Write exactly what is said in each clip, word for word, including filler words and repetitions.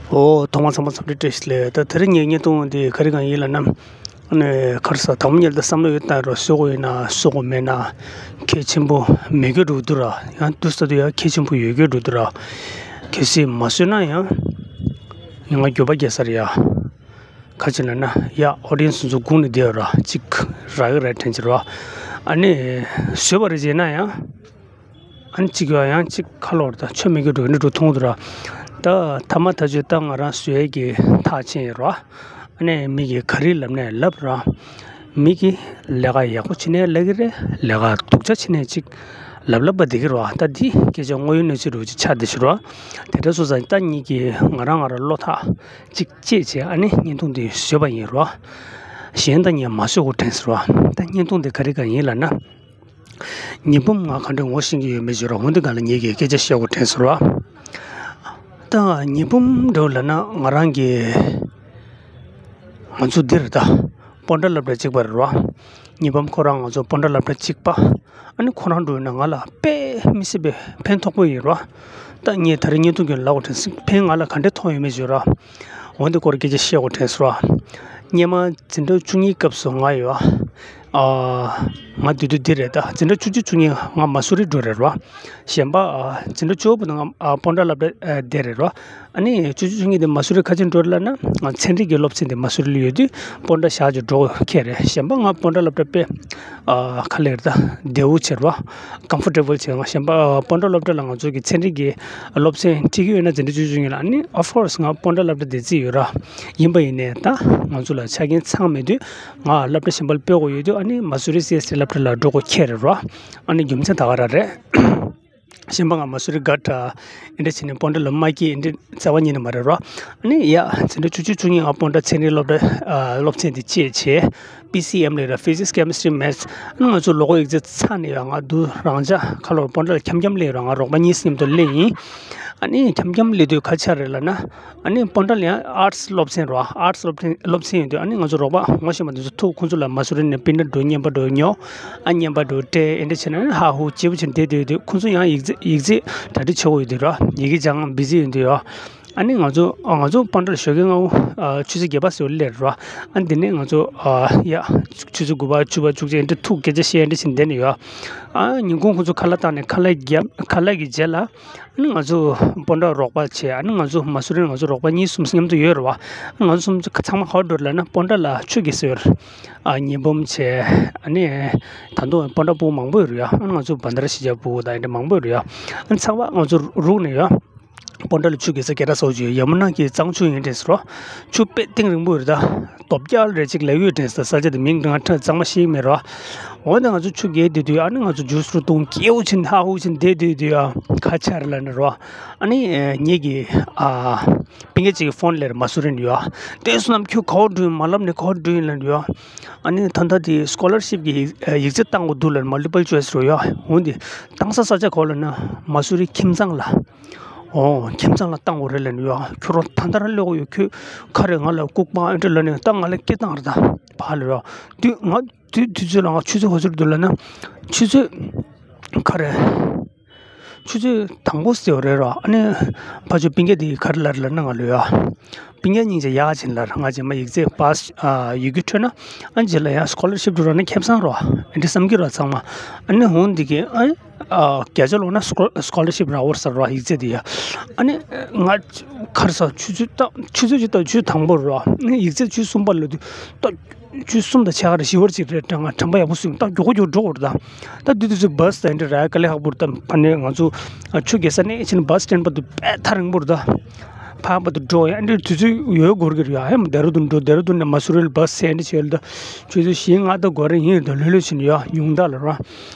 ཨོ། ཐོག་མར་ཚང་མ་འཚམས་འདྲི་བཀྲ་ཤིས་བདེ་ལེགས། ད་དེ་རིང་ངའི་བརྙན་ཐུང་འདི་ག་རེ་གང་ཡིན་ལབ་ན། ཨ་ནི་ག་རེ་ཟེར། དང་པོ་ཉིད་ལ་བསམ་བློ་ཡོད་བཏང་རོགས། བཟོ་དགོས་ཡིན་ན་བཟོ་དགོས་མེད་ན་གལ་ཆེན་པོ་མེད་རྒྱུ་འགྲོ་འདུག་ར། ཡང་དུས་ས་དུས་ཡང་གལ་ཆེན་པོ་ཡོད་རྒྱུ་འགྲོ་འདུག་ར། གལ་སྲིད་མ་བཟོས་ན་ཡང་ཡང་ང་འགྱོད་པ་སྐྱེ་ས་རེད་ཡ། ག་ཅི་ལབ་ན་ཡ། ཨོ་ཌི་ཡེན་སི་ཚོ་སྒུག་ནས་བསྡད་ཡོད་ར། གཅིག་རག་གི་རེད་དྲན་གྱི་ར། ཨ་ནི་བཟོས་པ་རེད་བྱས་ན་ཡང་། ཨ་ནི་གཅིག་ཡོད་ཡང་གཅིག་ཁ་ལོ་རེད། ད་ཆོ་མེད་རྒྱུ་འགྲོ་འདི་འགྲོ་མཐོང་འདུག་ར། ད་ཐ་མ་ད་ཆོས་ད་ང་རང་བཟོས་ཀྱི་ཐག་ཆེན་ཡོད་ར། ཨ་ནི་མི་གིས་ག་རེ་ལབ་ནས་ལབ་ར། མི་གིས་ལས་ཀ་ཡག་པོ་བྱེད་ནས་ལབ་ཀྱི་རེད། ལས་ཀ་སྡུག་ཅག་བྱེད་ནས་ཅིག་ལབ་ལབ་པ་བསྡད་ཀྱི་རེད་བ། ད་འདི་སྐད་ཆ་དངོས་ཡོད་གནས་ཚུལ་རུ་ཅིག་ཆགས་བསྡད་ཤག་ར། དེ་འདྲ་སོང་ཙང་ད་ངེད་ཀྱིས་ང་རང་ང་རང་བློ་ཐག་ཅིག་བཅད་བྱས་ཨ་ནི་བརྙན་ཐུང་འདི་བཟོས་པ་ཡིན་ར། གཞན་ད་ངས་མ་བཟོ་དགོས་དྲན་སོང་ར། ད་བརྙན་ཐུང་འདི་ག་རེ་ག་ཡིན་ལབ་ན། ཉི་འབུམ་ང་ག་འདྲ་ངོ་ཤེས་ཀྱི་ཡོད་མེད་བརྗོད་ར། འོན་ཏེ་ག་ལ་ངེད་ཀྱིས་སྐད་ཆ་བཤད་དགོས་དྲན་སོང་ར། ད་ཉི་འབུམ་འདྲ་བོ་ལབ་ན་ང་རང་གི་ང་ཚོ་འདིར་ད་སྤོན་ཊ་སློབ་གྲྭ་གཅིག་པ་རེད་ར། ཉི་འབུམ་ཁོ་རང་ང་ཚོ་སྤོན་ཊ་སློབ་གྲྭ་གཅིག་པ། ཨ་ནི་ཁོ་རང་འགྲོ་ན་ང་ལ་དཔེ་མི་སྲིད་པའི་ཕན་ཐོགས་པོ་ཡིན་ར། ད་ངས་ད་རེས་བརྙན་ཐུང་གི་ལབ་དགོས་དྲན་སོང་། ཕན་ང་ལ་ག་འདྲ་ཐོགས་ཡོད་མེད་བརྗོད་ར། འོན་ཏེ་སྐོར་སྐད་ཆ་བཤད་དགོས་དྲན་སོང་ར། སྔོན་མ་འཛིན་གྲྭ་བཅུ་གཉིས་སྐབས་སུ་ང་ཡོད། ཨ། ང་དུས་དུས་འདི་རེད། ད་འཛིན་གྲྭ་བཅུ་གཅིག་བཅུ་གཉིས་ང་མ་སུ་རི་འགྲོ་རེད་རོ། གཞན་པ་ཨ་འཛིན་གྲྭ་བཅུ་བོ་ནང་ང་ཨ་སྤོན་ཊ་སློབ་གྲྭ་ཨ་བསྡད་རེད་རོ། ཨ་ནི་བཅུ་གཅིག་བཅུ་གཉིས་དེ་མ་སུ་རི་ག་ཅི་འགྲོ་རེད་ལབ་ན། ང་ཚན་རིག་གི་སློབ་ཚན་དེ་མ་སུ་རི་ལ་ཡོད་དུས་སྤོན་ཊ་བཞག་ཅིག་འགྲོ་ཁེལ་རེད། གཞན་པ་ང་སྤོན་ཊ་སློབ་གྲྭ་དཔེ་ཨ་ག་ལེར་ད་བདེ་བོ་བྱེད་རོ། ཀམ་ཕོར་ཊེ་བལ་བྱེད། ང་གཞན་པ་ཨ་སྤོན་ཊ་སློབ་གྲྭ་ལ་ང་ཚོ་གི་ཚན་རིག་གི་སློབ་ཚན་ཁྲིད་ཀྱི་ཡོད་ན་འཛིན་གྲྭ་བཅུ་གཅིག་བཅུ་གཉིས་ལ། ཨ་ནི་of course ང་སྤོན་ཊ་སློབ་གྲྭ་དེ་རྩིས་ཡོད་ར། ཡིན་པ་ཡིན་ནའི་ད་ང་ཚོ་ལ་ཆ་རྐྱེན་ཚང་མེད་དུས། ང་སློབ་གྲྭ་གཞན་པ་ལ་སྤོ་དགོས་ཡོད་དུས། ཨ་ནི་མ་སུ་རི་སི་ཨེས་ཊི་སློབ་གྲྭ་ལ་འགྲོ་དགོས་ཁེལ་རེད་རོ། ཨ་ནི་རྒྱུ་མཚན་ད་ག་རང་རེད། གཞན་པ་ང་མ་སུ་རི་དགའ་དྲགས་འདི་འདྲ་བྱས་ནས་སྤོན་ཊ་ལ་མ་སྐྱེས་འདི་རྩ་བ་ཉིད་ནས་མ་རེད་རོ། ཨ་ནི་ཡ་འཛིན་གྲྭ་བཅུ་གཅིག་བཅུ་གཉིས་ང་སྤོན་ཊ་ཚན་རིག་སློབ་གྲྭ་ཨ་སློབ་ཚན་དེ་བཅད་བྱས། པི་སི་ཨེམ་ལབ་ར། Physics Chemistry Maths། ཨ་ནི་ང་ཚོ་ལོ་འཁོར་ཡིག་ཚད་ཚ་ནས་ཡོད། ང་དུ་རང་ཅག་ཁ་ལོར་སྤོན་ཊ་ལ་འཁྱམ་འཁྱམ་སླེབས་རོགས། ང་རོགས་པ་གཉིས་མཉམ་དུ་སླེབས་ཡིན། ཨ་ནི་འཁྱམ་འཁྱམ་སླེབས་དུས་ག་ཆགས་རེད་ལབ་ན། ཨ་ནི་སྤོན་ཊ་ལ་ཡང་ཨར་ཊི་སི་སློབ་ཚན་རོ། ཨར་ཊི་སི་སློབ་ཚན་སློབ་ཚན་ཡོད་དུས། ཨ་ནི་ང་ཚོ་རོགས་པ་ངོ་ཤེས་པ་འདི་ཚོ་ཐུག་ཁོང་ཚོ་ལ་མ་སུ་རི་ནས་སྤུན་ཟླ་འགྲོ། རྔན་པ་འགྲོ་ཉོ། ཨ་རྔན་པ་འགྲོ་སྤྲད། ཨེ་འདྲ་བྱས་ན་ཧ་ཧུ་སྐྱིད་པོ་བྱས་བསྡད་བསྡད་ཡོད་དུས། ཁོང་ཚོ་ཡང་ཡིག་ཚད་ཡིག་ཚད་གྲ་སྒྲིག་བྱེད་དགོས་ཡོད་དུས་རོ། ཡི་གེ་སྦྱང་བི་ཟི་ཡོད་དུས་ཡོ། ཨ་ནི་ང་ཚོ་ང་ཚོ་སྤོན་ཊ་ལ་ཞོགས་ཀས་སྔ་པོ་ཨ་ཆུ་ཚོད་བརྒྱད་པ་ཙམ་སླེབས་རོ། ཨ་འདི་ནས་ང་ཚོ་ཨ་ཡ་ཆུ་ཚོད་དགུ་པ་བཅུ་པ་བཅུ་གཅིག་འདི་ཐུག་སྐད་ཆ་བཤད་འདི་བྱེད་བསྡད་ནས་ཡོ། ཨ་ཉིན་གུང་ཁོང་ཚོ་ཁ་ལག་བཏང་ནས། ཁ་ལག་བརྒྱབ། ཁ་ལག་གི་རྗེས་ལ་ཨ་ནི་ང་ཚོ་སྤོན་ཊ་རོགས་པ་བྱས། ཨ་ནི་ང་ཚོ་མ་སུ་རི་ང་ཚོ་རོགས་པ་གཉིས་གསུམ་མཉམ་དུ་ཡོད་རེད་བ། ང་ཚོ་གསུམ་ཚང་མ་ག་པར་འགྲོ་ལབ་ན་སྤོན་ཊ་ལ་ཆུ་རྐྱལ་ས་ཡོད་རེད། ཨ་ཉི་འབུམ་བྱས། ཨ་ནི་ད་དུང་སྤོན་ཊ་ཕྲུ་གུ་མང་པོ་ཡོད་རེད་ཡ། ཨ་ནི་ང་ཚོ་བན་དར་གཞིས་ཆགས་ཕྲུ་གུ་དང་འདི་འདྲ་མང་པོ་ཡོད་རེད་ཡ། ཨ་ནི་ཚང་མ་ང་ཚོ་རུག་ནས་ཡ། སྤོན་ཊ་ལ་ཆུ་རྐྱལ་ས་སྐད་གྲགས་ཚ་པོ་ཅིག་ཡོད། ཡ་མུ་ན་གི་གཙང་ཆུ་ཡིན་དྲན་སོང་རོ། ཆུ་དཔེ་གཏིང་རིང་པོ་ཡོད་རེད། ད་རྡོ་བརྒྱ་རེ་ཅིག་ལབ་ཡོད་དྲན་སོང་། ས་ཆ་དེ་མིང་ང་ཁྲ་གཙང་མ་ཤེས་ཀྱི་མེད་རོ། འོ་ན་ང་ཚོ་ཆུ་རྐྱལ་བསྡད་དུས་ཨ་ནི་ང་ཚོ་ཇུས་རུ་བཏུང་། སྐྱིད་པོ་བྱས་ནས་ཧ་ཧུ་བྱས་ནས་བསྡད་དུས་དུས་ཨ་ཁ་ཆར་ལ་ནི་རོ། ཨ་ནི་ངེད་ཀྱི་ཨ་སྤུན་ཀྱག་ཅིག་གི་ཕོན་སླེབས་རེད། མ་སུ་རི་ནས་ཡོ། བསྟན་བསོད་ནམས་ཁྱོད་ག་པར་འགྲོ་ཡིན་མ་ལབ་ནས་ག་པར་འགྲོ་ཡིན་ལབ་ནས་ཡོ། ཨ་ནི་ད་ལྟ་དེ་སི་ཀོ་ལར་ཤིབ་ཀྱི་ཡིག་ཡིག་ཚད་བཏང་དགོས་འདུག་ལབ་ནས་མལ་ཊི་པལ་ཅོའི་སི་རོ་ཡོ། འོ་འདི་བཏང་ས་ས་ཆ་ག་པར་ལབ་ན་མ་སུ་རི་ཁྱིམ་ཚང་ལ། ཨོ་ཁྱིམ་ཚང་ལ་བཏང་དགོས་རེད་ལབ་ནས་ཡོ། ཁྱོད་རང་ད་ལྟ་རང་སླེབས་དགོས་ཡོད། ཁྱོད་ག་རེ་ང་ལ་ལྐུགས་པ་ཨེ་འདྲ་ལབ་ནས་ད་ང་ལ་སྐད་བཏང་རེད། ད་ཕར་ལ་ཡོ། དུས་ང་དུས་དུས་ཚོད་ལ་ང་ཆུ་ཚོད་ག་ཚོད་འདུག་ལབ་ན། ཆུ་ཚོད་ག་རེ། ཆུ་ཚོད་དང་པོ་ཟེར་བ་རེད་རོ། ཨ་ནི་ཕ་ཆོས་སྤུན་ཀྱག་དེ་ག་རེ་ལབ་རེད་ལབ་ན་ང་ལ་ཡོ། སྤུན་ཀྱག་སྙིང་རྗེ་ཡག་ཅིག་ལབ་རེད། ང་རྗེས་མ་ཡིག་ཚད་པཱ་སི་ཨ་ཡི་གེ་འཕྲོད་ན་ཨ་རྗེས་ལ་ཡང་སི་ཀོ་ལར་ཤིབ་འགྲོ་རོགས་ན་ཁེ་བཟང་རོ། ཨེ་འདྲ་བསམ་གྱི་རོ་ཚང་མ། ཨ་ནི་འོ་འདི་གི་ཨ་ཨ་བརྒྱ་ཆ་ལོངས་ན་སི་ཀོ་སི་ཀོ་ལར་ཤིབ་རག་འོར་ཟེར་རོ་ཡིག་ཚད་དེ་ཡ། ཨ་ནི་ང་ག་རེ་ཟ། ཆུ་ཚོད་ད་ཆུ་ཚོད་ཅིག་ད་ཆུ་དང་པོ་རོ། ཨ་ནི་ཡིག་ཚད་ཆུ་གསུམ་པ་ལ་དུས་ད། ཆུ་གསུམ་དང་ཕྱེད་ཀ་རེ་བཞི་པ་ཅིག་རེད་དྲན། ང་དྲན་པ་ཡག་པོ་སོང་། ད་མགྱོགས་པོ་མགྱོགས་པོ་འགྲོ་དགོས་རེད། ད་ད་དུས་དུས་ཚོད་བཱ་སི་དང་འདི་ར་དཀའ་ལས་ཁག་པོ་རེད། ད་ཕ་ནས་ང་ཚོ་ཨ་ཆུ་རྐྱལ་ས་ནས་ཕྱིན་བཱ་སི་སི་ཊེན་ཌི་བར་དུ་དཔེ་ཐག་རིང་པོ་རེད། ད་ཕར་བར་དུ་འགྲོ་ཡ་འདི་དུས་ཚོད་ཡོལ་འགོར་གི་རེད་ཡ། ཧེ་མ་ལྡེ་ར་ལྡུན་འགྲོ། ལྡེ་ར་ལྡུན་ནས་མ་སུ་རི་ལ་བཱ་སི་ཟེར་འདི་བྱས་ལ་ད་ཆུ་ཚོད་བཞི་ལྔ་ད་འགོར་རེད། ཡིན་ད་ལྷོད་ལྷོད་ཕྱིན་ཡ་ཉུང་མཐའ་ལ་ར།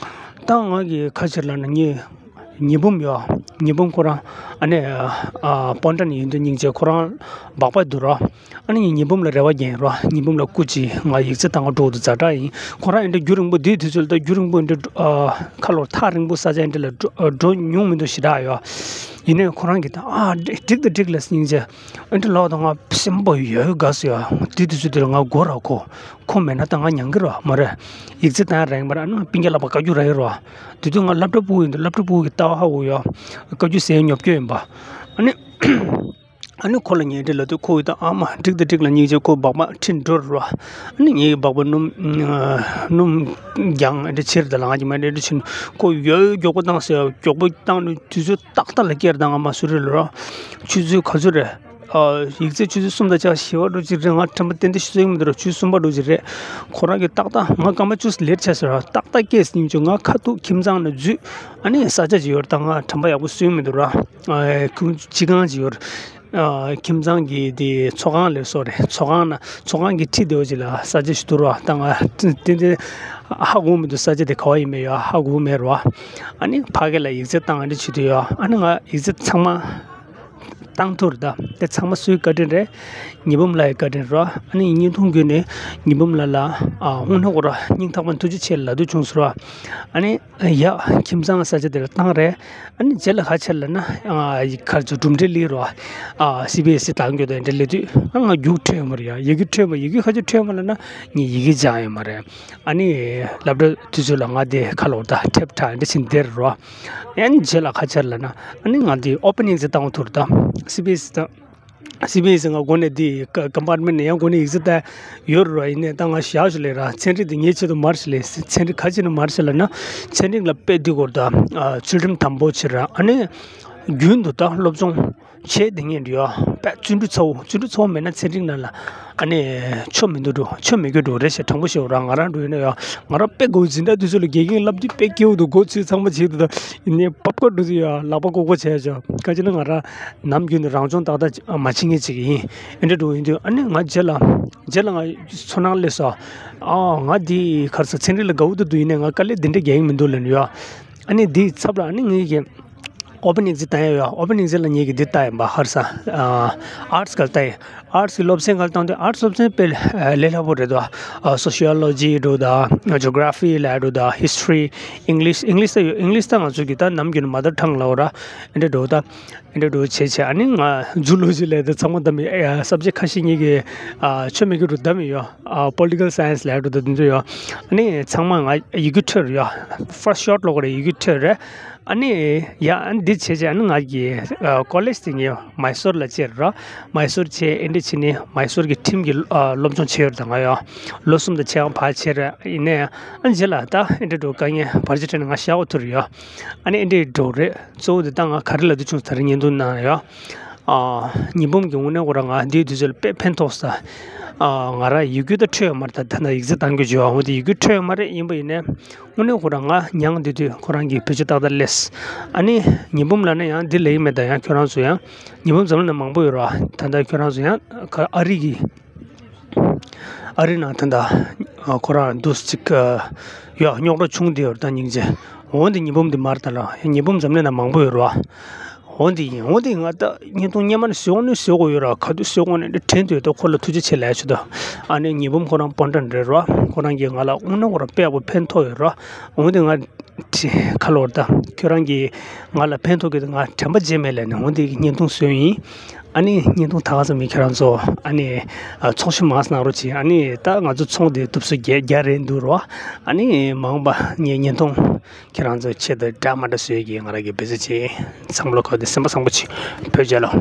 ད་ང་གི་ཁ་ཕྱིར་ལ་ན་ངས། ཉི་འབུམ་ཡོ། ཉི་འབུམ་ཁོ་རང་ཨ་ནི་ཨ་སྤོན་ཊ་ནས་ཡིན་དུས་སྙིང་རྗེ། ཁོ་རང་སྦག་པ་འདུག་རོ། ཨ་ནི་ངས་ཉི་འབུམ་ལ་རེ་བ་རྒྱག་ཡིན་རོ། ཉི་འབུམ་ལ་སྐུ་མཁྱེན། ང་ཡིག་ཚད་བཏང་ག་འགྲོ་འདུག་ཛ་དྲག་ཡིན། ཁོ་རང་ཨེ་འདྲ་རྒྱུན་རིང་པོ་འདིའི་དུས་ཚོད་ལ་ད་རྒྱུན་རིང་པོ་འདི་ཨ་ཁ་ལོ་ཐག་རིང་པོ་ས་ཆ་ཨེ་འདྲ་ལ་འགྲོ་ཨ་འགྲོ་མྱོང་མི་འདུག་ཞེ་དྲག་ཡོ། ཡིན་ནའི་ཁོ་རང་གིས་ད་ཨ་འགྲིག་འགྲིག་ད་འགྲིག་ལ་སྙིང་རྗེ། ཨེ་འདྲ་ལབ་ད་ང་སེམས་པ་ཡོད་དགའ་སོ་ཡ། དེ་དུས་ཚོད་དེ་ལ་ང་སྒོ་ར་ཁོ། ཁོ་མེད་ན་ད་ང་མྱང་གི་ར་མ་རེད། ཡིག་ཚད་བཏང་ཡ་རག་གི་མ་རེད། ཨ་ནི་སྤུན་ཀྱག་ལག་པ་བཀའ་བཀྱོན་རག་གི་ར། དེ་དུས་ང་སློབ་གྲྭ་ཕྲུ་གུ་ཡིན་དུས་སློབ་གྲྭ་ཕྲུ་གུ་གི་ལྟ་བ་ཧ་གོ་ཡ། བཀའ་བཀྱོན་ཟེར་ཉོབ་སྐྱོ་ཡིན་པ། ཨ་ནི་ ཨ་ནི་ཁོ་ལ་ངས་འདི་ལབ་དུས་ཁོ་ཡིས་ད་ཨ་མ་འགྲིག་དང་འགྲིག་ལབ་སྙིང་རྗེ། ཁོ་སྦག་སྦག་ཁྲིད་འགྲོ་ར། ཨ་ནི་ངའི་སྦག་སྦག་སྣུམ་སྣུམ་རྒྱང་འདི་ཕྱིར་དང་ལངས་ཀྱི་མ་རེད། འདི་ཕྱིན་ཁོ་ཡོད་མགྱོགས་པོ་བཏང་ཟེར། མགྱོགས་པོ་བཏང་ནས་དུས་ཚོད་ཏག་ཏག་ལ་བསྐྱལ་དང་ཨ་མ་སུ་རེད་ལབ་ར། ཆུ་ཚོད་ག་ཚོད་རེད། ཨ། ཡིག་ཚད་ཆུ་ཚོད་གསུམ་དང་ཕྱེད་ཀ་བཞི་པ་འདྲ་ཅིག་རེད། ང་དྲན་པ་ཏན་ཏན་ཤེས་ཀྱི་མི་འདུག་ར། ཆུ་ཚོད་གསུམ་པ་འདྲ་ཅིག་རེད། ཁོ་རང་གིས་ཏག་ཏག་ང་སྐར་མ་བཅུ་ལེཊ་ཆགས་ཟེར་ར། ཏག་ཏག་སྐད་སྙིང་རྗེ། ང་ཁ་ཐུག་ཁྱིམ་ཚང་ནང་འཛུལ། ཨ་ནི་ས་ཆ་ཅིག་ཡོད་ར། ད་ང་དྲན་པ་ཡག་པོ་སོན་མི་འདུག་ར། ཨ། ཁྱིམ་སྤྱི་ཁང་ཅིག་ཡོད་ར། ཨ། ཁྱིམ་ཚང་གི་དེ་ཚོགས་ཁང་ལབ་སོགས་རེད། ཚོགས་ཁང་ན་ཚོགས་ཁང་གི་འཁྲིས་དེ་བ་ཅིག་ལ་ས་ཆ་ཞིག་འདུག་ར། ད་ང་ཏན་ཏན་ཧ་གོ་མི་འདུག་ས་ཆ་དེ་ག་བ་ཡིན་མིན་ཡ་ཧ་གོ་མེད་ར། ཨ་ནི་ཕ་གི་ལ་ཡིག་ཚད་བཏང་། ཨ་ནི་བྱེད་དུས་ཡ། ཨ་ནི་ང་ཡིག་ཚད་ཚང་མ་བཏང་ཐུབ་རེད། ད་དེ་ཚང་མ་སུའི་བཀའ་དྲིན་རེད། ཉི་འབུམ་ལགས་ཀྱི་བཀའ་དྲིན་རེད། ཨ་ནི་བརྙན་ཐུང་བརྒྱུད་ནས་ཉི་འབུམ་ལགས་ལ་ཨ་དངོས་གནས་ཁོ་ར་སྙིང་ཐག་པ་ནས་ཐུགས་རྗེ་ཆེ་ལབ་འདོད་བྱུང་སོང་ར། ཨ་ནི་ཡ་ཁྱིམ་ཚང་ས་ཆ་དེ་ལ་བཏང་རེད། ཨ་ནི་རྗེས་ལ་ག་ཆེར་ལབ་ན། ཨ། ཁ་ཚོ་གྲུབ་འབྲས་ལེགས་ར། ཨ། སི་བི་ཨེ་སི་བཏང་རྒྱུ་དང་འདྲ་ལབ་དུས་ཨ་ང་རྒྱུགས་འཕྲོད་ཡོད་མ་རེད་ཡ། ཡི་གེ་འཕྲོད་མ། ཡི་གེ་ག་ཚོད་འཕྲོད་མ་ལབ་ན་ངས་ཡི་གེ་སྦྱངས་ཡོད་མ་རེད། ཨ་ནི་སློབ་གྲྭ་དུས་ཚོད་ལ་ང་དེ་ཁ་ལོག་ད་ཁྲེབ་ཁྲ་འདྲ་ཞིག་འདིར་རོ། ཨ་ནི་རྗེས་ལ་ག་ཆེར་ལབ་ན། ཨ་ནི་ང་དེ་ཨོ་པན་ཡིག་ཚད་བཏང་ཐུབ་རེད། ད་སི་བི་ཨེ་སི་དང་། སི་བི་ཨེ་སི་ང་འགོ་ནས་དེ་ཀ་ཀམ་པར་མེན་ནས་ཡང་འགོ་ནས་ཡིག་ཚད་བལྟས་ཡོད་རེད་ར། ཡིན་ནའི་ད་ང་ཞག་ཞུ་ལས་ར། ཚན་རིག་དེ་ངའི་ཆེད་དུ་མར་ཞུ་ལས། ཚན་རིག་ག་ཅི་ནས་མར་ཞུ་ལབ་ན། ཚན་རིག་ལ་དཔེ་འདི་སྐོར་ད་ཚུལ་ཁྲིམས་དམ་པོ་བྱེད་ར། ཨ་ནི་རྒྱུན་དུ་ད་སློབ་སྦྱོང་བྱེད་དེ་ངས་འདི་ཡོ་དཔེ་བརྩོན་འགྲུས་ཚ་བོ། བརྩོན་འགྲུས་ཚ་བོ་མེད་ན་ཚན་རིག་ནང་ལ་ཨ་ནི་ཆོ་མི་འདུག་འགྲོ། ཆོ་མི་དགོས་འགྲོ་རེད་ཞེས་དྲང་པོ་བཤད་འོ་ར། ང་རང་འགྲོ་ཡིན་ན་ཡོ། ང་རང་དཔེ་དགའ་བོ། འཛིན་གྲྭ་དུས་ཚོད་ལ་དགེ་རྒན་སློབ་དེབ་དཔེ་སྐྱེ་བོ་འདུག་མགོ་ཚོས་ཚང་མ་བྱེད་འདུག་ད་ཡིན་ནའི་པབ་ཀ་འགྲོ་དུས་ཡོ་ལག་པ་ལྐོག་པ་བྱས་ཆོ། ག་ཅི་ན་ང་རང་ནམ་རྒྱུན་ནས་རང་སྦྱོང་ཏག་ཏག་མ་བྱེད་མཁན་ཅིག་ཡིན། ཨེ་འདྲ་འགྲོ་ཡིན་དུས་ཨ་ནི་ང་རྗེས་ལ་རྗེས་ལ་ང་ཚོར་སྣང་སླེབས་སོང་། ཨ། ང་འདི་ག་རེ་ཟ། ཚན་རིག་ལ་དགའ་བོ་འདུག་འདུག་ཡིན་ནའི་ང་དཀའ་ལས་འདི་འདྲ་རྒྱག་གི་མི་འདུག་ལབ་ནས་ཡོ། ཨ་ནི་འདིའི་ཚབ་ལ་ཨ་ནི་ངེད་ཀྱི་ཨོ་པན་ཡིག་ཚད་བཏང་ཡ་ཡོད། ཨོ་པན་ཡིག་ཚད་ལ་ངེད་ཀྱིས་འདི་བལྟས་ཡིན་པ། ཧར་ས་ཨ་ཨར་ཊི་སི་སྒང་བལྟས་ཡིན། ཨར་ཊི་སི་གི་སློབ་ཚན་སྒང་བཏང་དུས་ཨར་ཊི་སི་སློབ་ཚན་དཔེ་ལས་སླ་པོ་རེད་དོ། ཨ་སོ་ཤི་ཡོ་ལོ་ཇི་འདྲ་དང་ཇོ་གྷི་ར་ཕི་ལབ་འདྲ་དང་ཧིས་ཊི་རི། ཨིང་ལིཤ། ཨིང་ལིཤ་ད་ཡོད། ཨིང་ལིཤ་ད་ང་ཚོ་གི་ད་ནམ་རྒྱུན་མ་དར་ཐང་ལབ་ར། འདྲ་འདྲ་ད་འདྲ་འདྲ་བྱས་བྱས་ཨ་ནི་ང་ཛུ་ལོ་ཇི་ལབ་དེ་ཚང་མ་བདམས་ཡོད། ཨ་སབ་ཇེག་ཁ་ཤས་ངེད་ཀྱིས་ཨ་ཆོ་མེད་ཀྱི་འདྲ་བདམས་ཡོད། ཨ་པོ་ལི་ཊི་ཀལ་སའེན་སི་ལབ་འདྲ་དང་འདི་འདྲ་ཡོད། ཨ་ནི་ཚང་མ་ང་ཡི་གེ་འཕྲོད་རེད་ཡ། ཕར་སི་ཊི་ཤོཊ་ལབ་དགོས་རེད། ཡི་གེ་འཕྲོད་རེད། ཨ་ནི་ཡ་ཨ་ནི་འདི་བྱས་བྱས་ཨ་ནི་ང་གི་ཨ་ཀོ་ལེཇ་དེ་ངས་མའི་སོར་ལ་བྱས་ར། མའི་སོར་བྱས། ཨེ་འདྲ་བྱས་ནས་མའི་སོར་གྱི་ཁྲིམས་ཀྱི་ཨ་སློབ་སྦྱོང་བྱས་ཡོད་རེད། ད་ང་ཡ་ལོ་གསུམ་དང་ཕྱེད་ཀ་ཕར་བྱས་ར། ཡིན་ནའི་ཨ་ནི་རྗེས་ལ་ད་ཨེ་འདྲ་འགྲོ་དཀའ་ངལ་བར་ཆད་འཕྲད་ནས་ང་བཞག་དགོས་ཐུག་རེད་ཡ། ཨ་ནི་ཨེ་འདྲ་འགྲོ་རེད། གཙོ་བོ་དེ་ད་ང་ག་རེ་ལབ་འདོད་བྱུང་ཟེར་ན་བརྙན་ཐུང་ནང་ཡ། ཨ་ཉི་འབུམ་གྱི་དངོས་གནས་ཁོ་རང་ང་འདིའི་དུས་ཚོད་ལ་དཔེ་ཕན་ཐོགས་ས། ཨ་ང་རང་ཡི་གེ་ད་འཕྲོད་ཡོད་མ་རེད། ད་ད་ལྟ་ཡིག་ཚད་བཏང་རྒྱུ་བྱས་པ་འོ་དེ་ཡི་གེ་འཕྲོད་ཡོད་མ་རེད། ཡིན་པ་ཡིན་ནའི་དངོས་གནས་ཁོ་རང་ང་མྱངས་བསྡད་དུས་ཁོ་རང་གིས་བེད་སྤྱོད་ཏག་ཏག་སླེབས། ཨ་ནི་ཉི་འབུམ་ལབ་ན་ཡང་འདི་ལབ་ཀྱི་མེད། ད་ཡང་ཁྱོད་རང་ཚོ་ཡང་ཉི་འབུམ་འཛམ་གླིང་ན་མང་པོ་ཡོད་རེད་བ། ད་ལྟ་ཁྱོད་རང་ཚོ་ཡང་ཨ་རི་གི་ཨ་རི་ནང་ད་ལྟ་ཁོ་རང་འདུག་ཅིག་ཡ་རྙོག་དྲ་བྱུང་བསྡད་ཡོད་རེད། ད་སྙིང་རྗེ། འོ་འདི་ཉི་འབུམ་འདི་མར་ད་ལ་ཉི་འབུམ་འཛམ་གླིང་ན་མང་པོ་ཡོད་རེད་བ། འོ་འདི་ཡིན། འོ་འདི་ང་ད་བརྙན་ཐུང་སྔོན་མ་ནས་བཟོས་འོང་ནས་བཟོས་དགོས་ཡོད་ར། ག་དུས་བཟོས་དགོས་ནས་འདི་དྲན་འདུག་ད་ཁོ་ལ་ཐུགས་རྗེ་ཆེ་ལབ་ཆོག་ད། ཨ་ནི་ཉི་འབུམ་ཁོ་རང་སྤོན་ཊ་རེད་ར། ཁོ་རང་གིས་ང་ལ་དངོས་གནས་ཁོ་རང་དཔེ་ཡག་པོ་ཕན་ཐོགས་ཡོད་ར། འོ་འདི་ང་ཁ་ལོར་ད་ཁྱོད་རང་གིས་ང་ལ་ཕན་ཐོགས་ཀྱི་ད་ང་དྲན་པ་བརྗེད་མེད་ལབ་ནས་འོ་འདི་བརྙན་ཐུང་བཟོས་ཡིན། ཨ་ནི་བརྙན་ཐུང་ད་ག་ཙམ་ཡིན། ཁྱེད་རང་ཚོ་ཨ་ནི་ཚོང་ཞིབ་མང་གནང་རོགས་གྱིས། ཨ་ནི་ད་ང་ཚོ་ཚོང་དེ་ཐུབ་ཚོད་བརྒྱ་བརྒྱ་རེད་འདུག་རོ། ཨ་ནི་མ་འོངས་པ་ངས་བརྙན་ཐུང་ཁྱེད་རང་ཚོ་ཆེད་དུ་འདྲ་མ་འདྲ་བཟོས་ཀྱི་ང་རང་གི་བེ་ཙི་ཆེ་བསམ་བློ་ཁོ་དེ་སེམས་པ་བཟང་པོ་བྱེད། བོད་རྒྱལ་ལོ།